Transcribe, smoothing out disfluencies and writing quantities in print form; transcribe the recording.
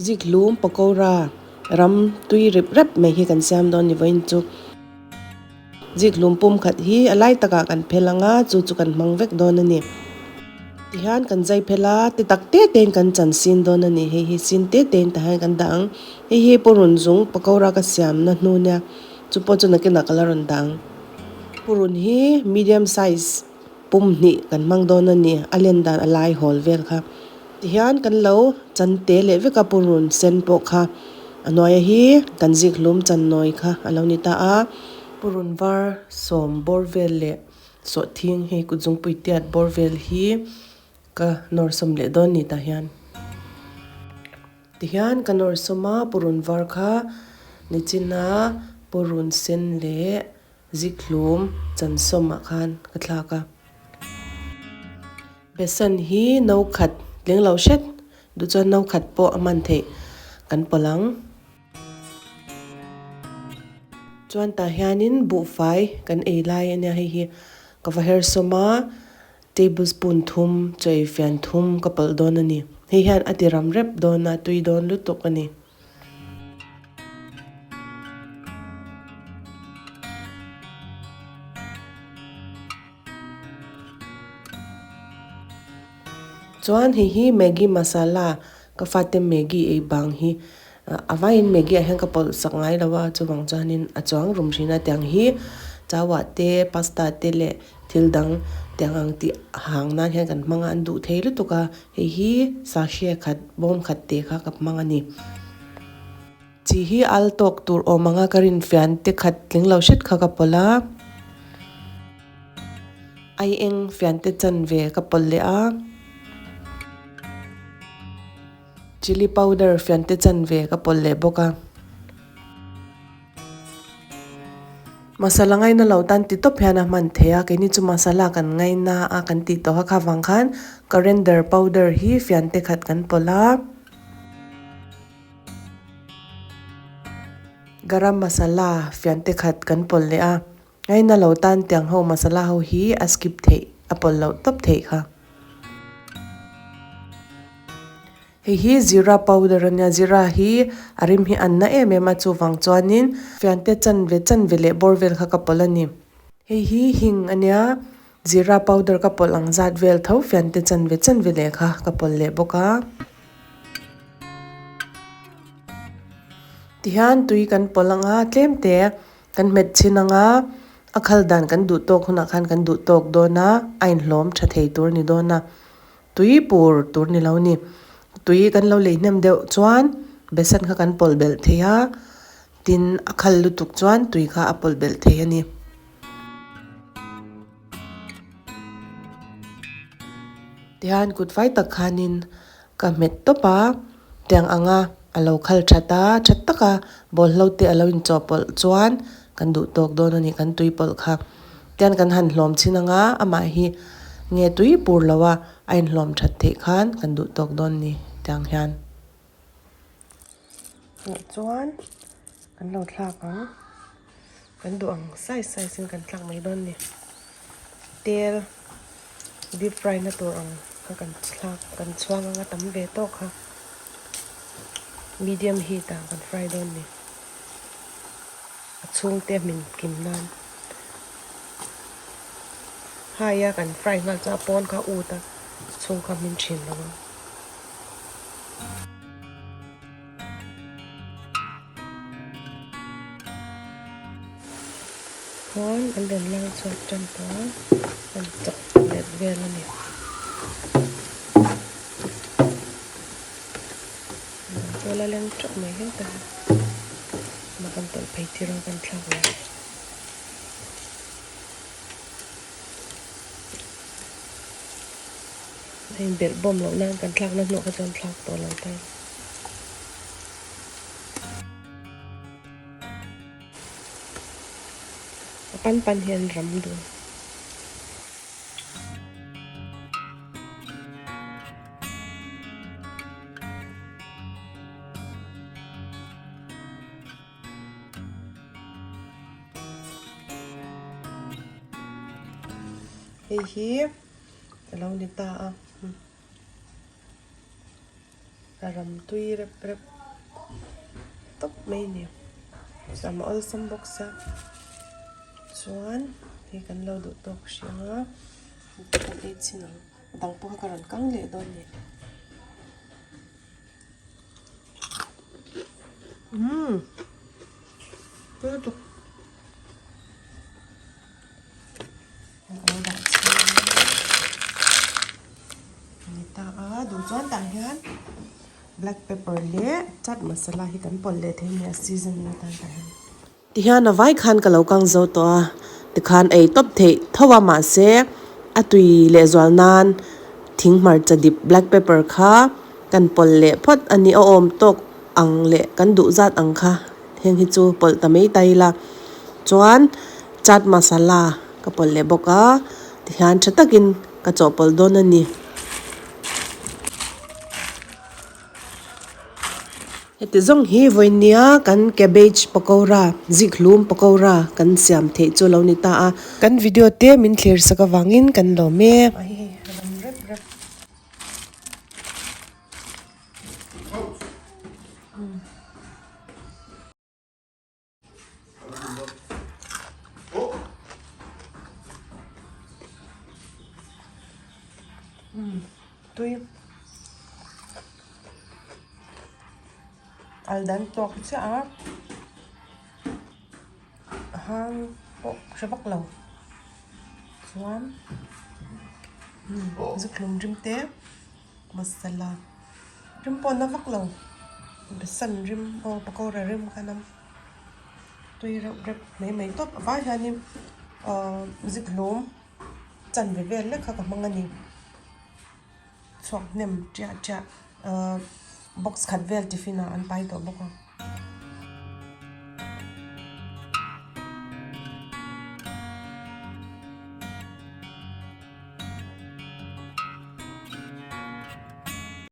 Zikhlum pakora ram tui rep rep mai hi kan siam dawn ni vawiin chu. Zikhlum pum khat hi a lai takah kan phel ang a, chu chu kan hmang vek dawn a ni. Tihian kan zai phel a, ti tak te tein kan chan sin dawn a ni. Hei hi sin te tein tah hian kan dah ang. Hei hi purun zung pakora ka siamna hnu nia, chu pawh chu nakinah ka la rawn dah ang. Purun hi medium size. Pum hnih kan hmang dawn a ni, a len dan a lai hawl vel kha. Tihian kan lo chan te leh vek a purun sen pawh kha a hnuaia hi kan zik hlum chan nawi kha a lo ni ta a. Purun var sawm bawr vel leh sawhthing hei kutzungpui tiat bawr vel hi ka nawr sawm leh dawn ni tah hian. Tihian ka nawr sawm a purun var kha nichina purun sen leh Zikhlum chansawmah khan ka thlak a. Besan hi no khat tling lo hret duh chuan no khat pawh a hman theih kan pawlh ang. Chuan tah hianin buhfai kan ei lai a nia hei hi ka va her sawm a, tablespoon thum chaw fian thum ka pawlh dawn a ni. Hei hian a ti ram rep dawn a, tui dawn lutuk a ni. Chuan hei hi Maggi masala ka fate Maggi ei bang hi a vaiin Maggi ah hian ka pawlh sak ngai lo a chuvang chuanin a chuang rum thin a tiang hi chauah te pasta te leh thil dang tiang ang tih hang nan hian kan hmang a an duh thei lutuk a. Hei hi sahre khat bawm khat te kha ka hmang a ni. Chi hi al tawk tur awm anga ka rin fian te khat tling lo hret kha ka pawlh a. Ai eng fian te chanve ka pawlh leh a. Chilli powder fian te chanve ka pawlh leh bawk a. Masala ngaina lo tan ti tawp hian a hman thei a, keini chu masala kan ngaina a kan tih tawh a kha vang khan coriander powder hi fian te khat kan pawlh a, garam masala fian te khat kan pawlh leh a, ngaina lo tan tiang ho masala ho hi a skip theih a pawlh loh tawp theih kha. Hei hi zira powder a nia, zira hi a rim hi an na em em a chuvang chuanin fiante chanve chanve leh bawr vel kha ka pawlh a ni. Hei hi hing a nia, zira powder ka pawlh ang zat vel tho fiante chanve chanve leh kha ka pawlh leh bawk a. Tihian tui kan pawlh ang a tlem te kan hmet chhin ang a, a khal dan kan duh tawk hunah khan kan duh tawk dawn a, a inhlawm tha thei tur a ni dawn a. Tui pur tur ni lo ni. Tui kan lo lei hnem deuh chuan besan kha kan pawlh belh thei a, tin a khal lutuk chuan tui kha a pawlh belh thei a ni. Tihian kut fai tak khanin ka hmet tawp a, tiang anga a lo khal that a, that taka bawlhlo te a lo inchawhpawlh chuan kan duh tawk dawn a ni kan tui pawlh kha. Tian kan han hlawm chhin anga amah hi nge tui pur lo a, a inhlawm that theih khan kan duh tawk dawn ni tiang hian. Hmuh chuan kan lo thlak ang, kan duh ang size size in kan thlak mai dawn ni. Tel deep fry na tur ang kha kan thlak kan chhuang anga tam ve tawk kha medium heat ah kan fry dawn ni. A chhungte hmin kim nan hai a kan fry nghal chu a pawn kha ut a chhung kha hmin thin lo ang. Khawn an rawn lang chhuak tan tawh a an chawk let vel a ni. Pawh la leng teuh mai hle ta a kan tawlh phei tir a kan thlak leh a inbelh bawm loh nan kan thlak na hnawh kha chuan thlak tawh lo ta a pan pan hian ram dun. Hei hi a lo ni ta a a ram tui rep rep. tawp mai a ni. Sam a awlsam bawk sia chuan hei kan lo duh tawk hrih ang a kan ei chhin ang a dang pawh kha ka rawn kang leh dawn a ni. Umm tui lutuk. Kan lo dah chhin a ni ta a duh chuan tah hian black pepper leh chat masala hi kan pawlh leh thei a ni a season atan tah hian. Tihian a vai khan ka lo kang zo tawh a tikhan ei tawp theih tho a mahse a tui leh zual nan thing hmarcha dip black pepper kha kan pawlh leh phawt a ni a awm tawk ang leh kan duh zat ang kha heng hi chu pawlh ta mai ta ila chuan chat masala ka pawlh leh bawk a tihian tha takin ka chawhpawlh dawn a ni. Heti zawng hi vawinia kan cabbage pakora zikhlum pakora kan siam theih chu lo ni ta a. Kan video te min thlir sak avangin kan lawm e. Tui al dan tawk chiah a a hang pawh hre vak lo chuan zukhlum rim te masala rim pawh na vak lo besan rim aw pakora rim kha an awm tui reuh rep mai mai tawp a vai hianin ahh zikhlum chanve vel lek kha ka hmang a ni chhuak hnem tiah tiah ahh box khat vel tiffin ah an pai tawh bawk a.